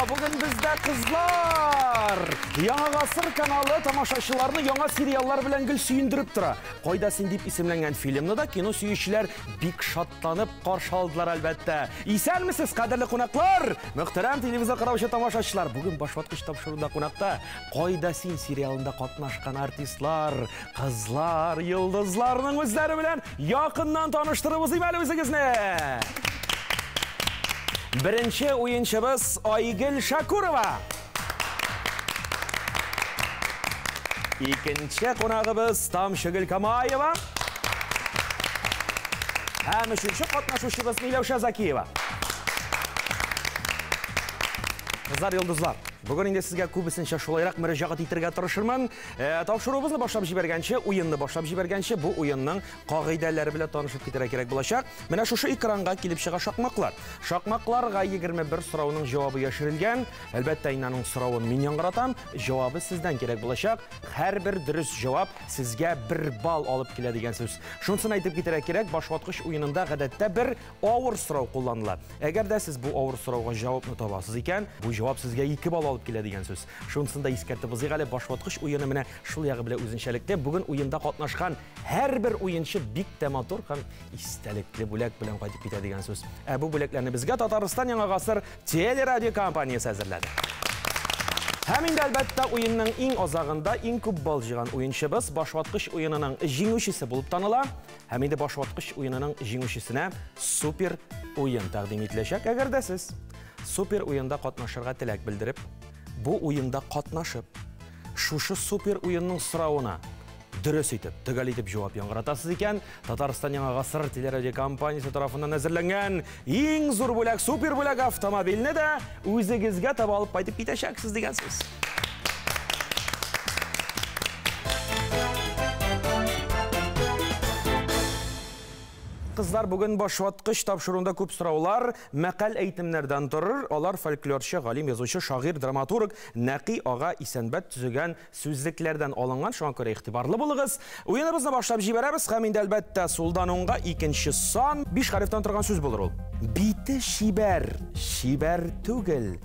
Бүген бездә кызлар! Яңа гасыр каналы тамашачыларны яңа сериаллар белән гел сөендереп тора. Кайда син дип исемләнгән фильмны да кино сөючеләр бик шатланып каршы алдылар, әлбәттә. Исәнмесез, кадерле кунаклар! Мөхтәрәм телевизор караучы тамашачылар! Бүген Башваткыч тапшыруында кунакта Кайда син сериалында катнашкан артистлар, кызлар, йолдызларның үзләре белән якыннан таныштырып узыйм әле үзегезне. Беренче уенчыбыз Айгөл Шакурова. Икенче кунагыбыз Тамчыгөл Камаева. Һәм өченче катнашучыбыз Миләүшә Закиева. Кызлар, йолдызлар, бүген инде сезгә күбесенчә шулайрак мөрәҗәгать итәргә тырышырмын. Тапшыруыбызны башлап җибәргәнче, уенны башлап җибәргәнче, бу уенның кагыйдәләре белән танышып китәргә кирәк булачак. Менә шушы экранга килеп чыга шакмаклар. Шакмакларга 21 сорауның җавабы яшерелгән. Әлбәттә, инде аның соравын мин яңгыратам, җавабы сездән кирәк булачак. Һәрбер дөрес җавап сезгә бер балл алып килә дигән сүз. Шунысын әйтеп китәргә кирәк, башваткыч уенында гадәттә бер авыр сорау кулланыла. Әгәр дә сез бу авыр сорауга җавапны табасыз икән, бу җавап сезгә 2 балл алып килә дигән сүз. Шунысын да искәртеп узыйк әле, башваткыч уены менә шул ягы белән үзенчәлекле. Бүген уенда катнашкан һәрбер уенчы бик тә матур һәм истәлекле бүләк белән кайтып китә дигән сүз. Ә бу бүләкләрне безгә Татарстан Яңа гасыр телерадиокомпаниясе әзерләде. Һәм инде, әлбәттә, уенның иң азагында иң күп балл җыйган уенчыбыз башваткыч уенының җиңүчесе булып таныла. Һәм инде башваткыч уенының җиңүчесенә супер уен тәкъдим ителәчәк. Әгәр дә сез супер уенда катнашырга теләк белдереп, бу уенда катнашып, шушы супер уенның соравына дөрес итеп, төгәл итеп җавап яңгыратасыз икән, Татарстан Яңа гасыр телерадиокомпаниясе тарафыннан әзерләнгән иң зур бүләк, супер бүләк автомобильне дә үзегезгә таба алып кайтып китәчәксез дигән сүз. Кызлар, бүген башваткыч тапшыруында күп сораулар, мәкаль әйтемнәрдән торыр. Алар фольклорчы, галим, язучы, шагыйрь, драматург Нәкый ага Исәнбәт төзегән сүзлекләрдән алынган, шуңа күрә игътибарлы булыгыз. Уеныбызны башлап җибәрәбез һәм инде, әлбәттә, сулдан уңга икенче сан, биш хәрефтән торган сүз булыр ул. Бите чибәр, чибәр түгел,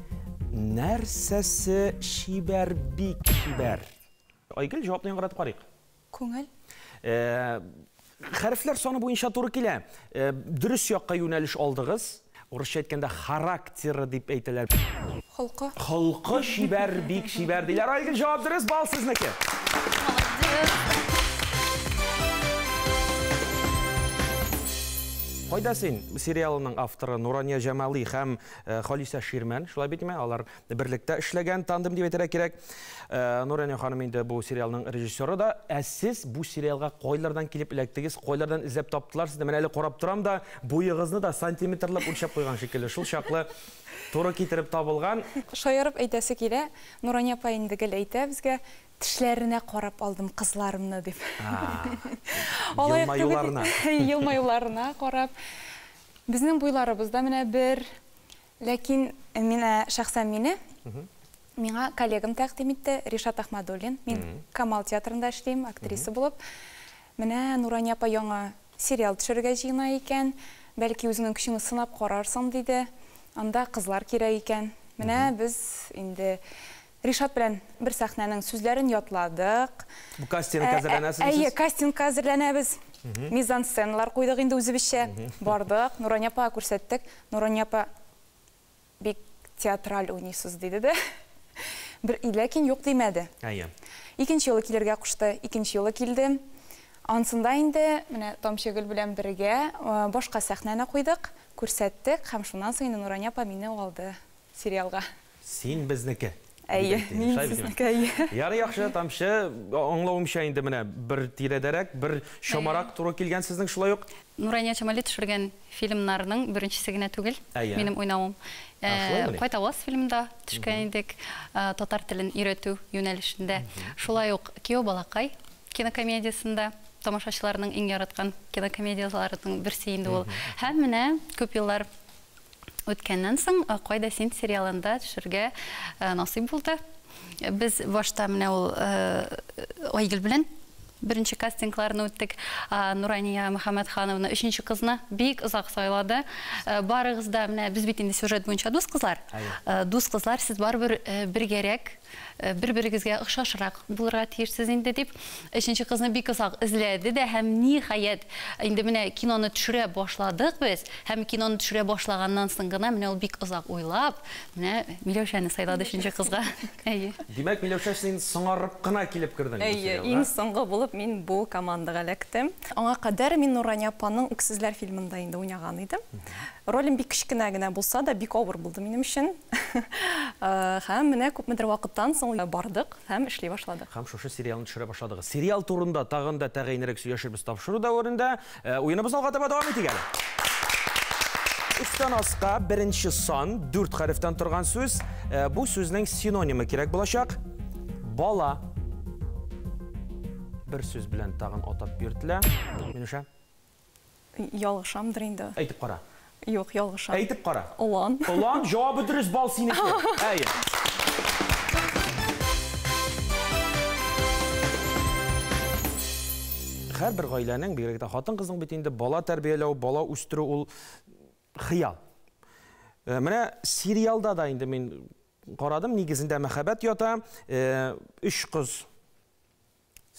нәрсәсе чибәр, бик чибәр? Айгөл, җавапны яңгыратып карыйк. Күңел. Хәрефләр саны буенча туры килә. Дөрес якка юнәлеш алдыгыз. Урысча әйткәндә, характеры дип әйтәләр. Холкы. Холкы чибәр, бик чибәр диләр. Айгөл, җавап дөрес, балл сезнеке. Молодец. Кайда син? Сериалының авторы Нурания Җамали һәм Халисә Ширмән, шулай бит, алар берлектә эшләгән тандем дип әйтергә кирәк. Нурания ханым инде бу сериалның режиссеры да. Ә сез бу сериалга кайлардан килеп эләктегез, кайлардан эзләп таптылар сезне? Менә әле карап торам да, буегызны да сантиметрлап үлчәп куйган шикелле, шул чаклы туры китереп табылган. Шаярып әйтәсе килә, Нурания апа инде гел әйтә безгә, тешләренә карап алдым кызларымны дип. Алай ук түгел. Елмаюларына. Елмаюларына карап. Безнең буйларыбыз да менә бер. Ләкин менә шәхсән мине, миңа коллегам тәкъдим итте, Ришат Ахмадуллин. Мин Камал театрында эшлим, актриса булып. Менә Нурания апа яңа сериал төшерергә җыена икән, бәлки үзеңнең көчеңне сынап карарсың, диде. Анда кызлар кирәк икән. Менә без инде Ришат белән бер сәхнәнең сүзләрен ятладык. Бу кастингка әзерләнәсезме сез? Әйе, кастингка әзерләнәбез. Мизансценалар куйдык инде үзебезчә. Бардык, Нурания апага күрсәттек. Нурания апа бик театраль уйныйсыз диде дә. Бер, ләкин юк димәде. Әйе. Икенче юлы килергә кушты. Икенче юлы килдем. Ансында инде менә Тамчыгөл белән бергә башка сәхнәне куйдык, күрсәттек һәм шуннан соң инде Нурания апа мине алды сериалга. Син безнеке. Әйе, мин сезнеке, әйе. Ярый, яхшы, Тамчы, аңлавымча инде менә бер тирәдәрәк, бер чамарак туры килгән сезнең шулай ук. Нурания Җамали төшергән фильмнарның беренчесе генә түгел, минем уйнавым. Кайтаваз фильмында төшкән идек, татар телен өйрәтү юнәлешендә. Шулай ук Кияү балакай кинокомедиясендә, тамашачыларның иң яраткан кинокомедияләренең берсе инде ул. Һәм менә күп еллар үткәннән соң Кайда син сериалында төшергә насыйп булды. Без башта менә ул Айгөл белән Беренче кастингларны үттек. Нурания Мөхәммәтхановна өченче кызны бик озак сайлады. Барыгыз да менә без бит инде сюжет буенча дус кызлар. Дус кызлар, сез барыбер бергәрәк, бер-берегезгә охшашрак булырга тиешсез инде дип, өченче кызны бик озак эзләде дә һәм ниһаять инде менә киноны төшерә башладык без, һәм киноны төшерә башлаганнан соң гына менә ул бик озак уйлап, менә Миләүшәне сайлады өченче кызга. Әйе. Димәк, Миләүшә, син соңарып кына килеп кердең. Әйе, иң соңгы булып мин бу командага эләктем. Аңа кадәр мин Нурания апаның Үксезләр фильмында инде уйнаган идем. Ролем бик кечкенә генә булса да, бик авыр булды минем өчен. Һәм менә күпмедер вакыттан соң бардык һәм эшли башладык. Һәм шушы сериалны төшерә башладыгыз. Сериал турында тагын да тәгаенрәк сөйләшербез тапшыру дәверендә. Уеныбыз алга таба дәвам итик әле. Өстән аска беренче сан, 4 хәрефтән торган сүз. Бу сүзнең синонимы кирәк булачак. Бала. Бер сүз белән тагын атап йөртелә. Миләүшә? Ялгышамдыр инде. Әйтеп кара. Юк, ялгышам. Әйтеп кара. Олан. Олан, җавабы дөрес, бал синеке. Әйе. Һәрбер гаиләнең, бигрәк тә хатын-кызның бит инде бала тәрбияләү, бала үстерү ул хыял. Менә сериалда да инде мин карадым, нигезендә мәхәббәт ята. Өч кыз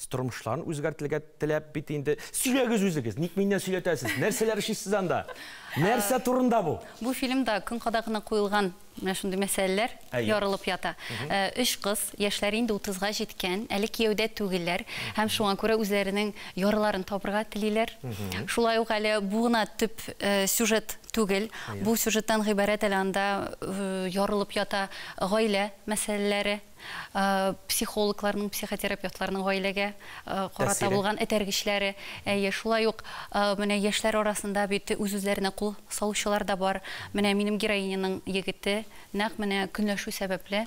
тормышларын үзгәртергә теләп бит инде. Сөйләгез үзегез, ник миннән сөйләтәсез? Нәрсәләр эшлисез анда? Нәрсә турында бу? Бу фильмда көн кадагына куелган менә шундый мәсьәләләр ярылып ята. Өч кыз, яшьләре инде 30-га җиткән, әле кияүдә түгелләр һәм шуңа күрә үзләренең ярларын табырга телиләр. Шулай ук әле бу гына төп сюжет түгел. Бу сюжеттан гыйбарәт әле анда ярылып ята гаилә мәсьәләләре, психологларның, психотерапевтларның гаиләгә карата булган этәргечләре. Әйе, шулай ук менә яшьләр арасында бит үз-үзләренә кул салучылар да бар. Менә минем героиняның егете нәкъ менә көнләшү сәбәпле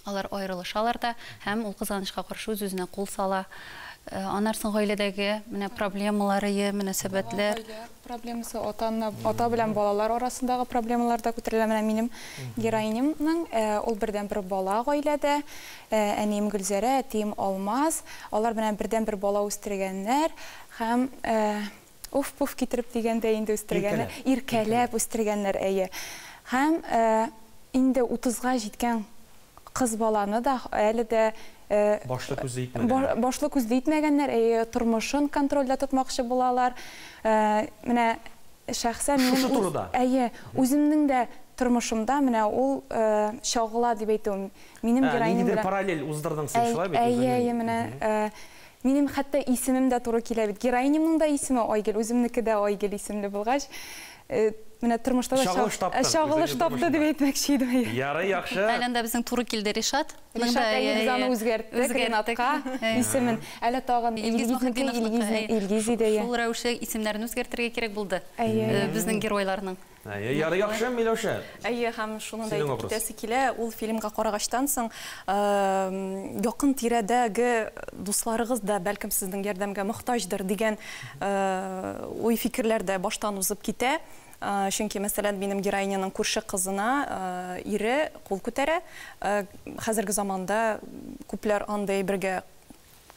алар аерылышалар да, һәм ул кызганычка каршы үз-үзенә кул сала. Аннан соң гаиләдәге менә проблемалары, мөнәсәбәтләр. Гаилә проблемасы, ата белән балалар арасындагы проблемалар да күтәрелә. Менә минем героинямның ул бердән-бер бала гаиләдә. Әнием Гөлзәрә, әтием Алмаз. Алар белән бердән-бер бала үстергәннәр һәм уф-пуф китереп дигәндә инде үстергәннәр, иркәләп үстергәннәр, әйе. Һәм инде 30-га җиткән кыз баланы да әле дә башлы күзле итмәгәннәр. Башлы күзле итмәгәннәр, әйе, тормышын контрольдә тотмакчы булалар. Менә шәхсән минем турыда. Әйе, үземнең дә тормышымда менә ул чагыла дип әйтүем. Минем героиням белән параллель уздырдың син, шулай бит? Әйе, әйе, менә минем хәтта исемем дә туры килә бит. Героинямның да исеме Айгөл, үземнеке дә Айгөл исемле булгач, менә тормышта да чагылыш тапты дип әйтмәкче идем. Ярый, яхшы. Әле анда безнең туры килде Ришат. Ришат, әйе, без аны үзгәрттек, Ринатка исемен. Әле тагын Илгиз Мөхетдиновныкы. Илгиз иде. Шул рәвешле исемнәрен үзгәртергә кирәк булды безнең геройларның. Ярый, яхшы, Миләүшә. Әйе, һәм шуны да әйтеп китәсе килә, ул фильмга карагачтан соң якын тирәдәге дусларыгыз да бәлкем сезнең ярдәмгә мохтаҗдыр дигән уй-фикерләр дә баштан узып китә. Чөнки, мәсәлән, минем героиняның күрше кызына ире кул күтәрә. Хәзерге заманда күпләр андый бергә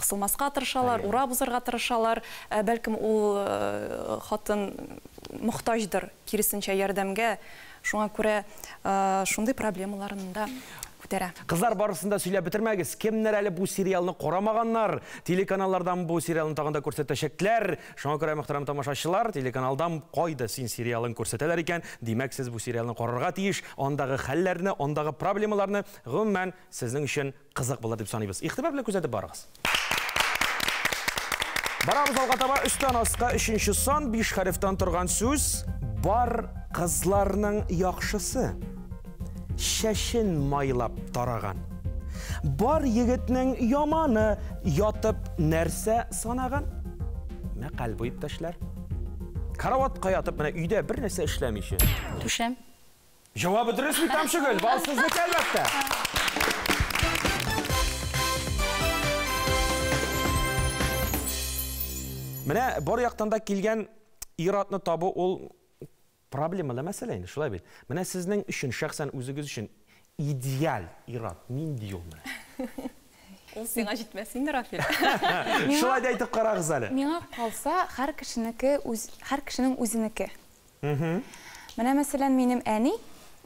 кысылмаска тырышалар, урап узарга тырышалар. Бәлкем ул хатын мохтаҗдыр киресенчә ярдәмгә. Шуңа күрә шундый проблемаларын да күтәрә. Кызлар, барысын да сөйләп бетермәгез. Кемнәр әле бу сериалны карамаганнар? Телеканаллардан бу сериалны тагын да күрсәтәчәкләр. Шуңа күрә, мөхтәрәм тамашачылар, телеканалдан кайда син сериалын күрсәтәләр икән, димәк, сез бу сериалны карарга тиеш. Андагы хәлләрне, андагы проблемаларны, гомумән, сезнең өчен кызык булыр дип саныйбыз. Игътибар белән күзәтеп барыгыз. Барабыз алга таба, өстән аска өченче сан, 5 хәрефтән торган сүз. Бар кызларның яхшысы, чәчен майлап тараган. Бар егетнең яманы, ятып нәрсә санаган. Мәкаль бу, иптәшләр. Караватка ятып, менә өйдә бер нәрсә эшләмичә. Түшәм. Җавабы дөрес бит, Тамшыгөл, бал сезнеке, әлбәттә. Менә бар яктан да килгән ир-атны табу ул проблемалы мәсьәлә инде, шулай бит. Менә сезнең өчен, шәхсән үзегез өчен идеаль ир-ат нинди ул менә? Ул сиңа җитмәс инде, Рафил. Шулай да әйтеп карагыз әле. Миңа калса, һәр кешенеке үз, һәр кешенең үзенеке. Менә мәсәлән, минем әни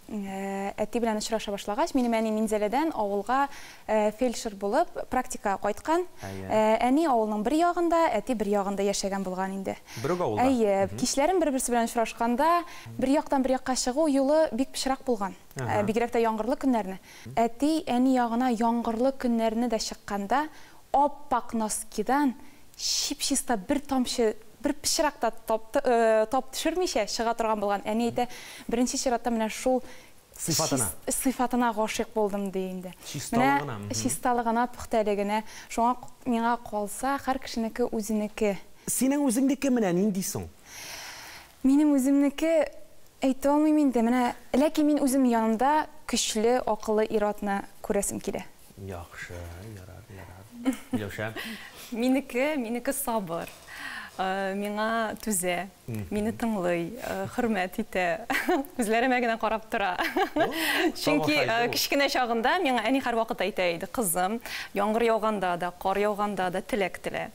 әти белән очраша башлагач, минем әни Минзәләдән авылга фельдшер булып практикага кайткан. Әни авылның бер ягында, әти бер ягында яшәгән булган инде. Бер үк авылда. Әйе, кичләрен бер-берсе белән очрашканда, бер яктан бер якка чыгу юлы бик пычрак булган. Бигрәк тә яңгырлы көннәрне. Әти әни ягына яңгырлы көннәрне дә чыкканда, ап-ак носкидан чип-чиста бер тамчы, бер пычрак та тап төшермичә чыга торган булган. Әни әйтә, беренче чиратта менә шул сыйфатына. Сыйфатына гашыйк булдым ди инде. Чисталыгына. Менә чисталыгына, пөхтәлегенә. Шуңа миңа калса, һәр кешенеке үзенеке. Синең үзеңнеке менә нинди соң? Минем үземнеке әйтә алмыйм инде. Менә, ләкин мин үзем янымда көчле, акыллы ир-атны күрәсем килә. Яхшы, ярар, ярар. Миләүшә. Минеке, минеке сабыр. Миңа түзә, мине тыңлый, хөрмәт итә, күзләремә генә карап тора. Чөнки кечкенә чагында миңа әни һәрвакыт әйтә иде, кызым, яңгыр яуганда да, кар яуганда да теләк телә.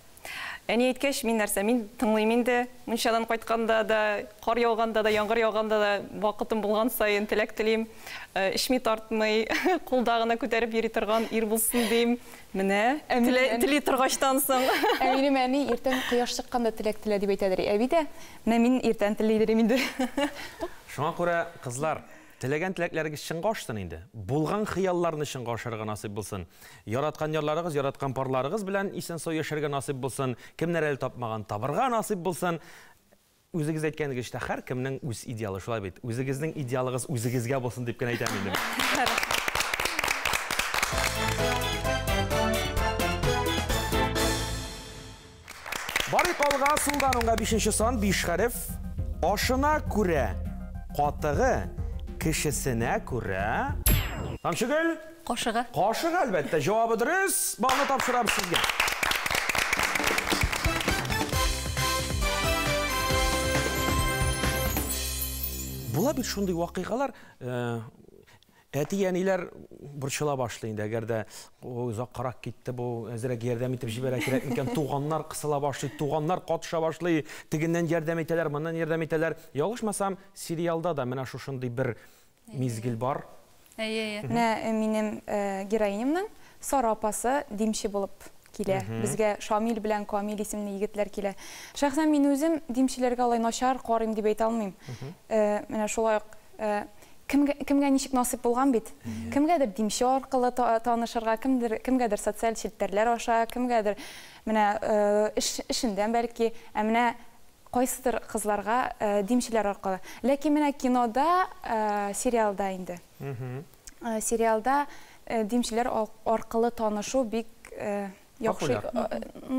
Әни әйткәч, мин нәрсә, мин тыңлыйм инде, мунчадан кайтканда да, кар яуганда да, яңгыр яуганда да, вакытым булган саен теләк телим, эчми тартмый, кулда гына күтәреп йөри торган ир булсын дим. Менә, тели торгачтан соң. Ә минем әни иртән кояш чыкканда теләк телә дип әйтәдер. Әби дә, менә мин иртән телидер инде. Шуңа күрә, кызлар, теләгән теләкләрегез чынга ашсын инде. Булган хыялларны чынга ашырырга насыйп булсын. Яраткан ярларыгыз, яраткан парларыгыз белән исән-сау яшәргә насыйп булсын. Кемнәр әле тапмаган, табырга насыйп булсын. Үзегез әйткәнегезчә, һәркемнең үз идеалы, шулай бит. Үзегезнең идеалыгыз үзегезгә булсын дип кенә әйтәм инде. Барыйк алга, сулдан уңга 5 сан, 5 хәреф. Ашына күрә катыгы, кешесенә күрә. Тамчыгөл? Кашыгы. Кашыгы, әлбәттә. Җавабы дөрес. Балны тапшырабыз сезгә. Була бит шундый вакыйгалар, әти-әниләр борчыла башлый инде, әгәр дә озаккарак китте бу, әзрәк ярдәм итеп җибәрә кирәк микән, туганнар кысыла башлый, туганнар катыша башлый, тегеннән ярдәм итәләр, моннан ярдәм итәләр. Ялгышмасам, сериалда да менә шушындый бер мизгел бар. Әйе, әйе. Менә минем героинямның Сара апасы димче булып килә. Безгә Шамил белән Камил исемле егетләр килә. Шәхсән мин үзем димчеләргә алай начар карыйм дип әйтә алмыйм. Менә шулай ук кемгә ничек насыйп булган бит. Кемгәдер димче аркылы танышырга, кемгәдер социаль челтәрләр аша, кемгәдер менә эшендән бәлки, ә менә кайсыдыр кызларга димчеләр аркылы. Ләкин менә кинода, сериалда инде. Сериалда димчеләр аркылы танышу бик яхшы.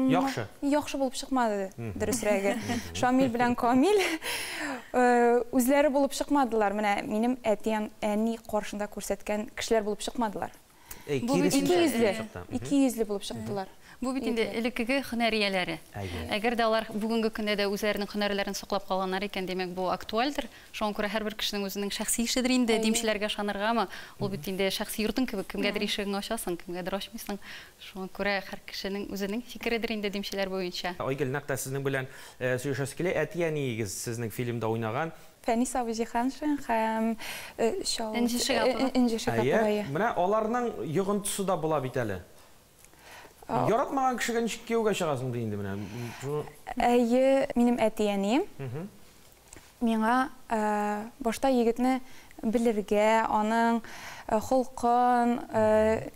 Яхшы. Яхшы булып чыкмады, дөресрәге. Шамил белән Камил үзләре булып чыкмадылар. Менә минем әти-әни каршында күрсәткән кешеләр булып чыкмадылар. Ике йөзле булып чыктылар. Бу бит инде элеккеге һөнәр ияләре. Әгәр дә алар бүгенге көндә дә үзләренең һөнәрләрен саклап калганнар икән, димәк, бу актуальдер. Шуңа күрә һәрбер кешенең үзенең шәхси эшедер инде, димчеләргә ышаныргамы? Ул бит инде шәхси йортың кебек, кемгәдер ишегеңне ачасың, кемгәдер ачмыйсың. Шуңа күрә һәр кешенең үзенең фикередер инде димчеләр буенча. Айгөл, нәкъ тә сезнең белән сөйләшәсе килә. Әти-әниегез сезнең фильмда уйнаган. Фәнис абый Җиһаншин һәм Энҗе Шиһапова. Энҗе Шиһапова. Менә аларның йогынтысы да була бит әле. Яратмаган кешегә ничек кияүгә чыгасың ди инде менә. Әйе, минем әти-әнием миңа башта егетне белергә, аның холкын,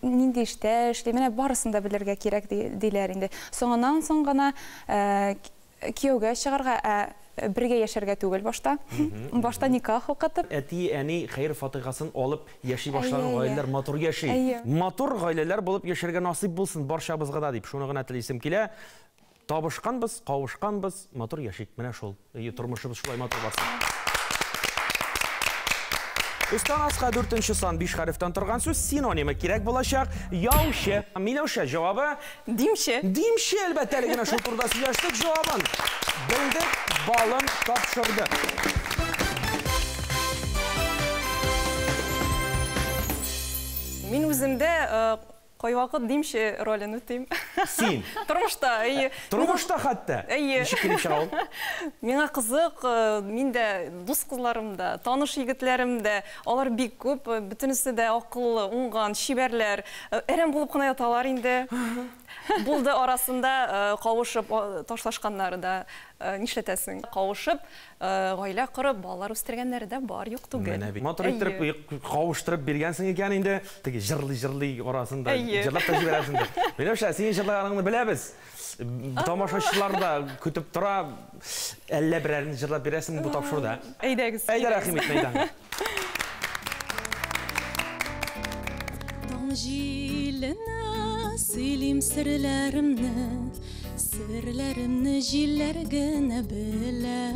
нинди эштә эшли, менә барысын да белергә кирәк диләр инде. Соңыннан соң гына кияүгә чыгарга, бергә яшәргә түгел башта. Башта никах укытып. Әти-әни хәер-фатихасын алып яши башлаган гаиләләр матур яши. Матур гаиләләр булып яшәргә насыйп булсын барчабызга да дип, шуны гына телисем килә. Табышканбыз, кавышканбыз, матур яшик. Менә шул. Тормышыбыз шулай матур барсын. Өстән аска 4 сан 5 хәрефтән торган сүз синонимы кирәк булачак. Яучы. Миләүшә җавабы? Димче. Димче, әлбәттә, әле генә шул турыда сөйләштек, җавабын белдек, балын тапшырдык. Мин үземдә Кайвакыт димче ролен үтим. Син? Тормышта, әйе. Тормышта хәтта? Әйе. Ничек килеп чыга ул? Миңа кызык, мин дә дус кызларым да, таныш егетләрем дә, алар бик күп, бөтенесе дә акыллы, уңган, чибәрләр. Әрәм булып кына яталар инде. Булды арасында кавышып ташлашканнары да, нишләтәсең? Кавышып, гаилә корып, балалар үстергәннәре дә бар, юк түгел. Менә бит. Матур иттереп кавыштырып биргәнсең икән инде. Теге җырлый-җырлый арасында җырлап та җибәрәсең дип. Миләүшә, синең җырлаганыңны беләбез. Тамашачылар да көтеп тора. Әллә берәрен җырлап бирәсеңме бу тапшыруда? Әйдәгез. Әйдә, рәхим ит мәйданга. Таң җиленә сөйлим серләремне, серләремне җилләр генә белә.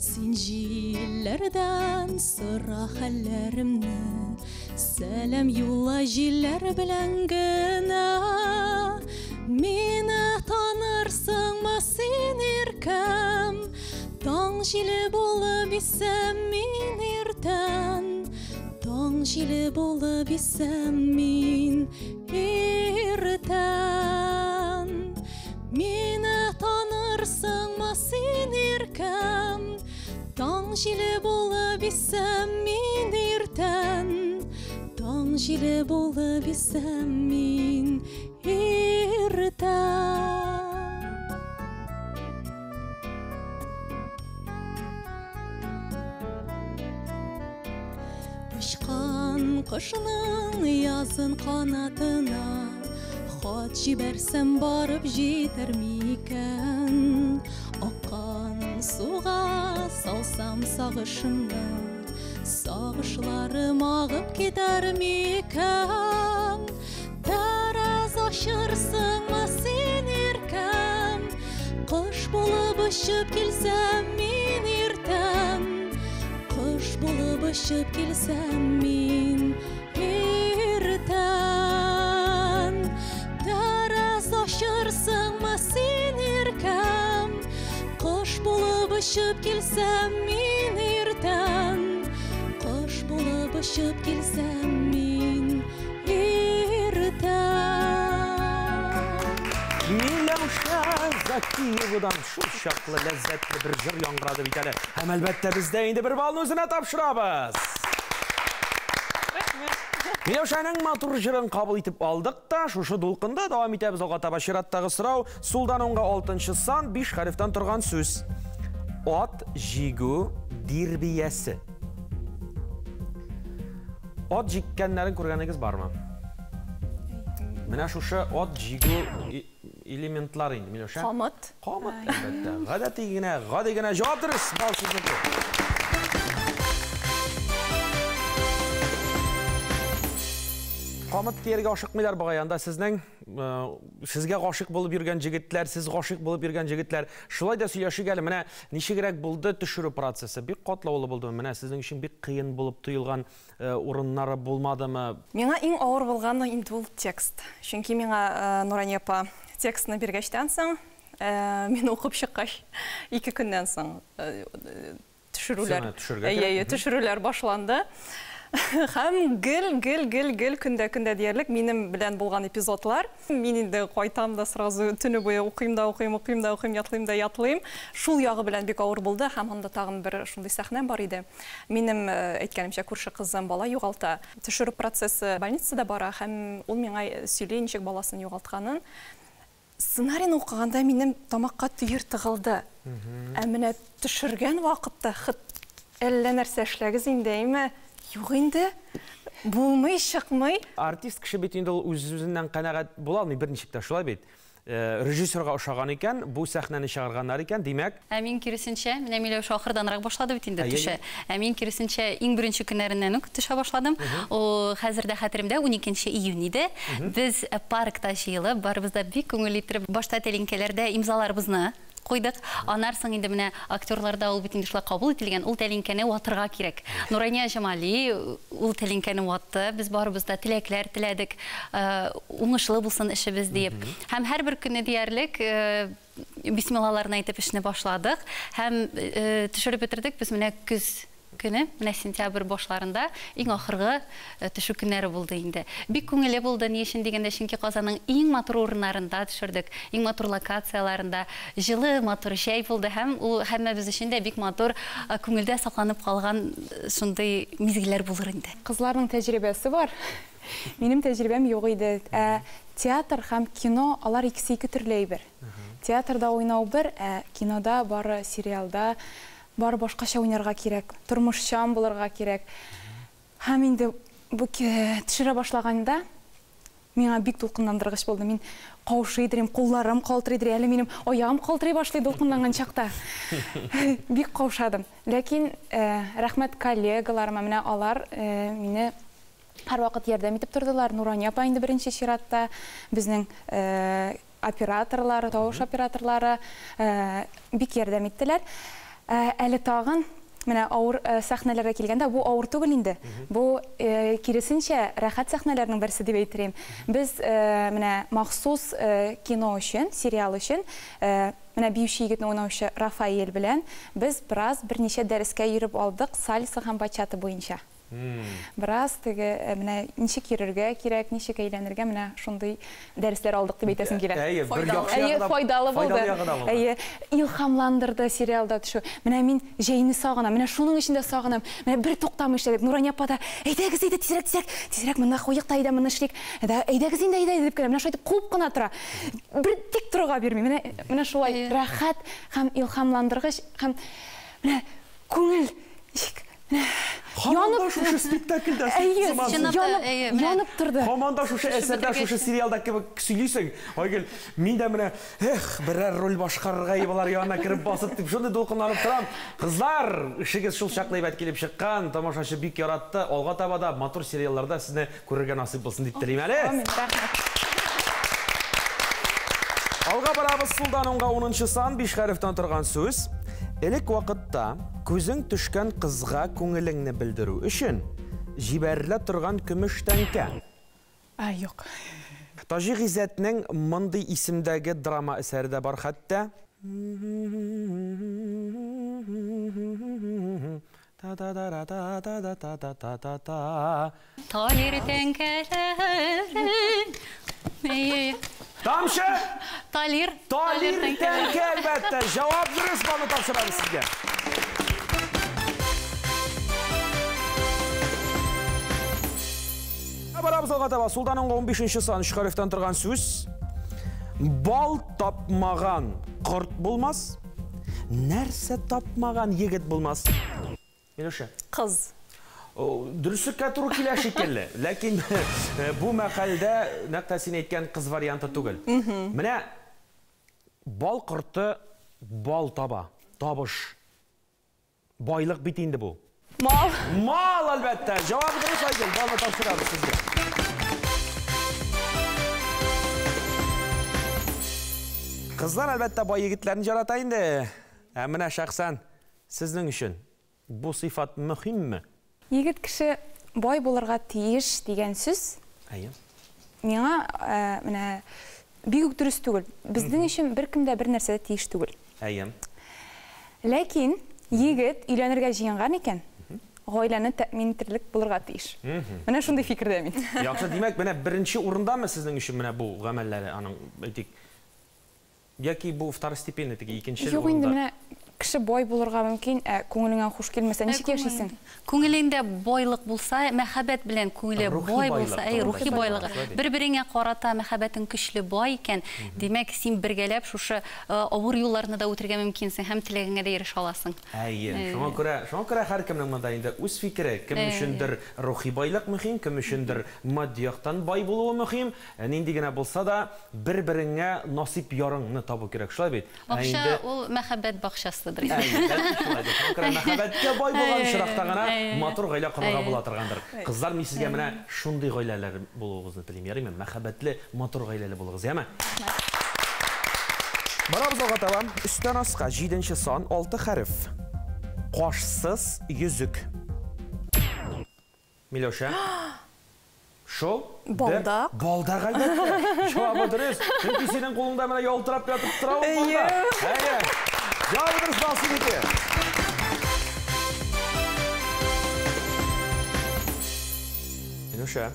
Син җилләрдән сора хәлләремне, сәлам юлла җилләр белән генә. Мине танырсыңмы син, иркәм? Таң җиле булып исәм мин иртән. Таң җиле булып исәм мин иртән. Мине танырсыңмы син, иркәм? Таң җиле булып исәм мин иртән. Таң җиле булып исәм мин иртән. Очкан кошның язын канатына хат җибәрсәм барып җитәр микән? Аккан суга салсам сагышымны, сагышларым агып китәр микән? Тәрәз ачырсыңмы син, иркәм? Кош булып очып килсәм мин иртән. Кош булып очып килсәм мин иртән. Тәрәз ачырсыңмы син, иркәм? Кош булып очып килсәм мин иртән. Кош булып очып килсәм мин иртән. Миләүшә Закиевадан шул чаклы ләззәтле бер җыр яңгырады бит әле. Һәм әлбәттә без дә инде бер балны үзенә тапшырабыз. Миләүшәнең матур җырын кабул итеп алдык та, шушы дулкында дәвам итәбез алга таба. Чираттагы сорау: сулдан уңга 6 сан, 5 хәрефтән торган сүз. Ат җигү дирбиясе. Ат җиккәннәрен күргәнегез бармы? Менә шушы ат җигү элементлар инде, Миләүшә. Камыт. Камыт, әлбәттә. Гадәти генә, гади генә җавап дөрес. Бал сезнеке. Камыт дияргә ашыкмыйлар бугай, анда сезнең сезгә гашыйк булып йөргән җегетләр, сез гашыйк булып йөргән җегетләр. Шулай да сөйләшик әле, менә ничегрәк булды төшерү процессы? Бик катлаулы булдымы? Менә сезнең өчен бик кыен булып тоелган урыннары булмадымы? Миңа иң авыр булганы инде ул текст. Чөнки миңа Нурания апа текстны биргәчтән соң, мин укып чыккач, 2 көннән соң төшерүләр, төшерүләр башланды. Һәм гел, гел, гел, гел көндә-көндә диярлек минем белән булган эпизодлар. Мин инде кайтам да сразу төне буе укыйм да укыйм, укыйм да укыйм, ятлыйм да ятлыйм. Шул ягы белән бик авыр булды һәм анда тагын бер шундый сәхнә бар иде. Минем әйткәнемчә күрше кызым бала югалта. Төшерү процессы больницада бара һәм ул миңа сөйли ничек баласын югалтканын. Сценарийны укыганда минем тамакка төер тыгылды. Ә менә төшергән вакытта хыт әллә нәрсә эшләгез инде, әйме? Юк инде, булмый, чыкмый. Артист кеше бит инде ул үз-үзеннән канәгать була алмый берничек тә, шулай бит. Режиссерга ошаган икән, бу сәхнәне чыгарганнар икән, димәк. Ә мин киресенчә, менә Миләүшә ахырданрак башлады бит инде төшә. Ә мин киресенчә иң беренче көннәреннән үк төшә башладым. Ул хәзер дә хәтеремдә 12 июнь иде. Без паркта җыелып, барыбыз да бик күңелле иттереп, башта тәлинкәләрдә имзаларыбызны куйдык. Аннан соң инде менә актерларда ул бит инде шулай кабул ителгән, ул тәлинкәне ватырга кирәк. Нурания Җамали ул тәлинкәне ватты. Без барыбыз да теләкләр теләдек, уңышлы булсын эшебез диеп. Һәм һәрбер көнне диярлек бисмиллаларны әйтеп эшне башладык һәм төшереп бетердек. Без менә көз көне, менә сентябрь башларында иң ахыргы төшү көннәре булды инде. Бик күңелле булды, ни өчен дигәндә, чөнки Казанның иң матур урыннарында төшердек, иң матур локацияларында. Җылы, матур җәй булды һәм ул һәммәбез өчен дә бик матур, күңелдә сакланып калган шундый мизгелләр булыр инде. Кызларның тәҗрибәсе бар. Минем тәҗрибәм юк иде. Ә театр һәм кино алар икесе ике төрле әйбер. Театрда уйнау бер, ә кинода бары сериалда бары башкача уйнарга кирәк, тормышчан булырга кирәк. Һәм инде бу төшерә башлаганда миңа бик дулкынландыргыч булды. Мин каушый идем, кулларым калтырый иде, әле минем аягым калтырый башлый дулкынланган чакта. Бик каушадым. Ләкин рәхмәт коллегаларыма, менә алар мине һәрвакыт ярдәм итеп тордылар. Нурания апа инде беренче чиратта безнең операторлары, тавыш операторлары бик ярдәм иттеләр. Әле тагын менә авыр сәхнәләргә килгәндә, бу авыр түгел инде. Бу киресенчә рәхәт сәхнәләрнең берсе дип әйтер идем. Без менә махсус кино өчен, сериал өчен менә биюче егетне уйнаучы Рафаэль белән без бераз берничә дәрескә йөреп алдык сальса һәм бачата буенча. Бераз теге менә ничек йөрергә кирәк, ничек әйләнергә, менә шундый дәресләр алдык дип әйтәсем килә. Әйе, бер яхшы ягы да, файдалы булды. Әйе, илһамландырды сериалда төшү. Менә мин җәйне сагынам, менә шуның өчен дә сагынам. Менә бер туктамый эшләдек. Нурания апа да, әйдәгез әйдә тизрәк, тизрәк, тизрәк монда куйык та әйдә моны эшлик. Әйдәгез инде әйдә дип кенә менә шулай итеп куып кына тора. Бер тик торырга бирми. Менә менә шулай рәхәт һәм илһамландыргыч һәм менә күңел ничек Һаман да шушы спектакльдә янып торды. Һаман да шушы әсәрдә, шушы сериалда кебек сөйлисең. Айгөл, мин дә менә, эх, берәр роль башкарырга болар янына кереп басып дип шундый дулкынланып торам. Кызлар, эшегез шул чаклы әйбәт килеп чыккан, тамашачы бик яратты. Алга таба да матур сериалларда сезне күрергә насыйп булсын дип телим әле. Амин, рәхмәт. Алга барабыз, сулдан уңга 10 сан, 5 хәрефтән торган сүз. Элек вакытта күзең төшкән кызга күңелеңне белдерү өчен җибәрелә торган көмеш тәңкә. А, юк. Таҗи Гыйззәтнең мондый исемдәге драма әсәре дә бар хәтта. Та-та-та-та-та-та-та-та-та-та. Талир тәңкәләре. Тамчы! Талир. Талир тәңкә, әлбәттә. Җавап дөрес, балны тапшырабыз сезгә. Барабыз алга таба. Сулдан уңга 15 сан, 3 хәрефтән торган сүз. Бал тапмаган корт булмас, нәрсә тапмаган егет булмас. Миләүшә. Кыз. Дөреслеккә туры килә шикелле. Ләкин бу мәкальдә нәкъ тә син әйткән кыз варианты түгел. Менә бал корты бал таба, табыш. Байлык бит инде бу. Мал. Мал, әлбәттә. Җавап дөрес, Айгөл. Балны тапшырабыз сезгә. Кызлар, әлбәттә, бай егетләрне ярата инде. Ә менә шәхсән сезнең өчен бу сыйфат мөһимме? Егет кеше бай булырга тиеш дигән сүз. Әйе. Миңа менә бик үк дөрес түгел. Безнең өчен беркем дә бер нәрсә дә тиеш түгел. Әйе. Ләкин егет өйләнергә җыенган икән, гаиләне тәэмин итерлек булырга тиеш. Менә шундый фикердә мин. Яхшы, димәк, менә беренче урындамы сезнең өчен менә бу гамәлләре аның, әйтик, яки бу второстепенный теге икенче урында? Юк инде, менә кеше бай булырга мөмкин, ә күңелеңә хуш килмәсә, ничек яшисең? Күңелеңдә байлык булса, мәхәббәт белән күңеле бай булса, әй, рухи байлыгы. Бер-береңә карата мәхәббәтең көчле бай икән, димәк, син бергәләп шушы авыр юлларны да үтергә мөмкинсең һәм теләгеңә дә ирешә аласың. Әйе, шуңа күрә, шуңа күрә һәркемнең монда инде үз фикере, кем өчендер рухи байлык мөһим, кем өчендер матди яктан бай булуы мөһим, нинди генә булса да, бер-береңә насыйп ярыңны табу кирәк, шулай бит? Бакча ул мәхәббәт бакчасы. Мәхәббәткә бай булган очракта гына матур гаилә корырга була торгандыр. Кызлар, мин сезгә менә шундый гаиләләр булуыгызны телим. Ярыймы? Мәхәббәтле, матур гаиләле булыгыз, яме? Барабыз алга таба. Өстән аска 7 сан, 6 хәреф. Кашсыз йөзек. Миләүшә. Шул? Балдак. Балдак, әлбәттә. Җавабы дөрес. Чөнки синең кулыңда менә ялтырап ятып тора ул балдак. Әйе. Җавабы дөрес, бал синеке. Миләүшә.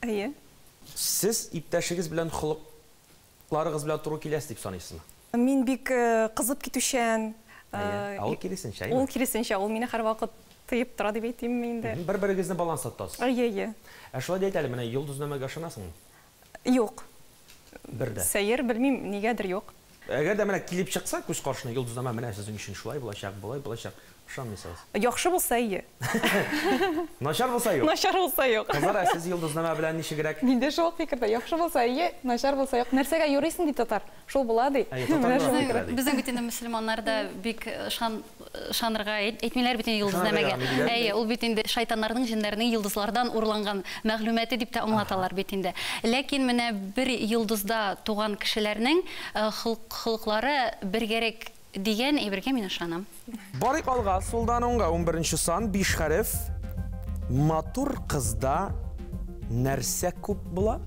Әйе. Сез иптәшегез белән холыкларыгыз белән туры киләсез дип саныйсызмы? Мин бик кызып китүчән. Ә ул киресенчә, Ул киресенчә, ул мине һәрвакыт тыеп тора дип әйтимме инде. Бер-берегезне баланста тотасыз. Әйе, әйе. Ә шулай да әйт әле, менә йолдызнамәгә ышанасыңмы? Юк. Бер дә. Сәер, белмим, нигәдер юк. Әгәр дә менә килеп чыкса күз каршына йолдызнамә, менә сезнең өчен шулай булачак, болай булачак, ышанмыйсыз. Яхшы булса, әйе. Начар булса юк. Начар булса юк. Кызлар, ә сез йолдызнамә белән ничегрәк? Мин дә шул ук фикердә. Яхшы булса, әйе, начар булса юк. Нәрсәгә юрыйсың ди татар? Шул була ди. Әйе, татар була ди. Безнең бит инде мөселманнар да бик ышанырга әйтмиләр бит инде йолдызнамәгә. Әйе, ул бит инде шайтаннарның, җеннәрнең йолдызлардан урланган мәгълүматы дип тә аңлаталар бит инде. Ләкин менә бер йолдызда туган кешеләрнең холыклары бергәрәк дигән әйбергә мин ышанам. Барыйк алга, сулдан уңга 11 сан, 5 хәреф. Матур кызда нәрсә күп була?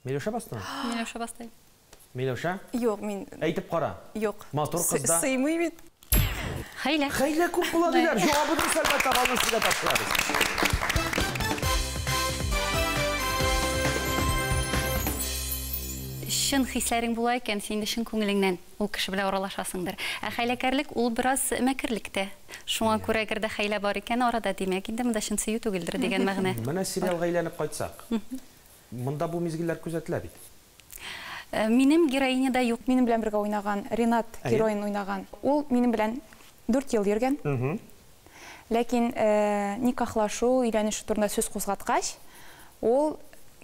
Миләүшә бастымы? Миләүшә басты. Миләүшә? Юк, мин Әйтеп кара. Юк. Матур кызда Сыймый бит. Хәйлә. Хәйлә күп була диләр. Җавабы дөрес, әлбәттә, балны сезгә тапшырабыз. Чын хисләрең була икән, син инде чын күңелеңнән ул кеше белән аралашасыңдыр. Ә хәйләкәрлек ул бераз мәкерлек тә. Шуңа күрә әгәр дә хәйлә бар икән, арада димәк, инде монда чын сөю түгелдер дигән мәгънә. Менә сериалга әйләнеп кайтсак, монда бу мизгелләр күзәтелә бит. Минем героиня да юк. Минем белән бергә уйнаган Ренат героин уйнаган. Ул минем белән 4 ел йөргән. Ләкин никахлашу, өйләнешү турында сүз кузгаткач, ул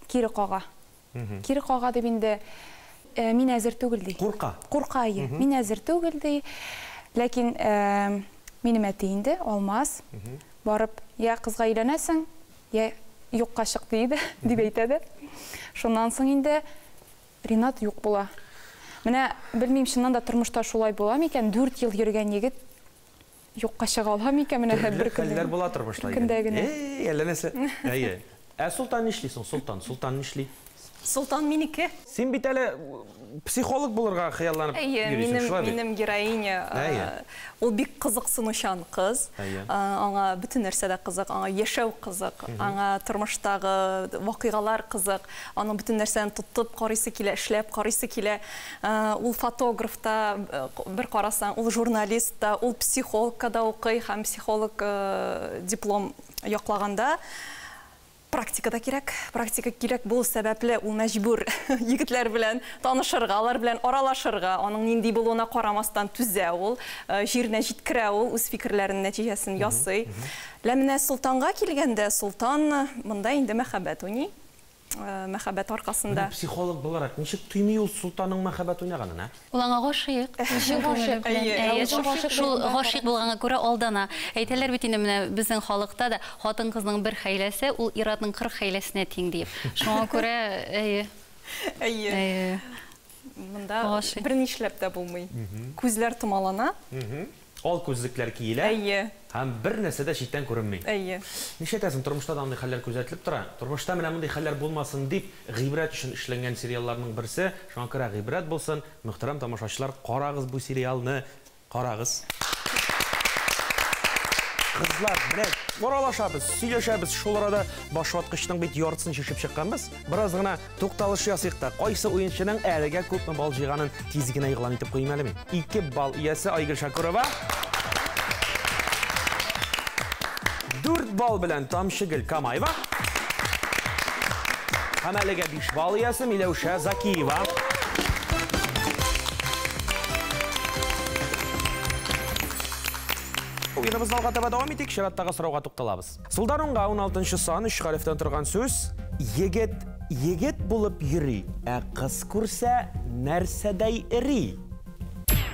кире кага. Кире кага дип инде мин әзер түгел ди. Курка. Курка, әйе. Мин әзер түгел ди. Ләкин минем әти инде Алмаз барып, я кызга өйләнәсең, я юкка чык ди дип әйтә дә. Шуннан соң инде Ренат юк була. Менә белмим, чыннан да тормышта шулай була микән? 4 ел йөргән егет юкка чыга ала микән? Менә бер хәлләр була тормышта. Көндә генә. Эй, әллә нәрсә. Әйе. Ә Солтан нишли соң? Солтан, Солтан нишли? Солтан минеке. Син бит әле психолог булырга хыялланып йөрисең, шулай бит? Минем героиня, ул бик кызыксынучан кыз. Аңа бөтен нәрсә дә кызык, аңа яшәү кызык, аңа тормыштагы вакыйгалар кызык, аның бөтен нәрсәне тотып карыйсы килә, эшләп карыйсы килә. Ул фотограф та, бер карасаң, ул журналист та, ул психологка да укый һәм психолог диплом яклаганда практика да кирәк. Практика кирәк булу сәбәпле ул мәҗбүр егетләр белән танышырга, алар белән аралашырга, аның нинди булуына карамастан түзә ул, җиренә җиткерә ул, үз фикерләренең нәтиҗәсен ясый. Лә менә Солтанга килгәндә, Солтан монда инде мәхәббәт уйный. Мәхәббәт аркасында. Психолог буларак ничек тоймый ул Солтанның мәхәббәт уйнаганын, ә? Ул аңа гашыйк. Шул гашыйк булганга күрә алдана. Әйтәләр бит инде менә безнең халыкта да хатын-кызның бер хәйләсе ул ир-атның 40 хәйләсенә тиң дип. Шуңа күрә, әйе. Әйе. Монда берни эшләп тә булмый. Күзләр томалана. Ал күзлекләр киелә. Әйе. Һәм бер нәрсә дә читтән күренми. Әйе. Нишләтәсең, тормышта да андый хәлләр күзәтелеп тора. Тормышта менә мондый хәлләр булмасын дип гыйбрәт өчен эшләнгән сериалларның берсе. Шуңа күрә гыйбрәт булсын. Мөхтәрәм тамашачылар, карагыз бу сериалны, карагыз. Кызлар, менә аралашабыз, сөйләшәбез. Шул арада башваткычның бит яртысын шешеп чыкканбыз. Бераз гына тукталыш ясыйк та, кайсы уенчының әлегә күпме балл җыйганын тиз генә игълан итеп куйыйм әле мин. 2 балл иясе Айгөл Шакурова. 4 балл белән Тамчыгөл Камаева. Һәм әлегә 5 балл иясе Миләүшә Закиева. Уеныбызны алга таба дәвам итик, чираттагы сорауга тукталабыз. Сулдан уңга 16 сан, 3 хәрефтән торган сүз. Егет егет булып йөри, ә кыз күрсә нәрсәдәй эри?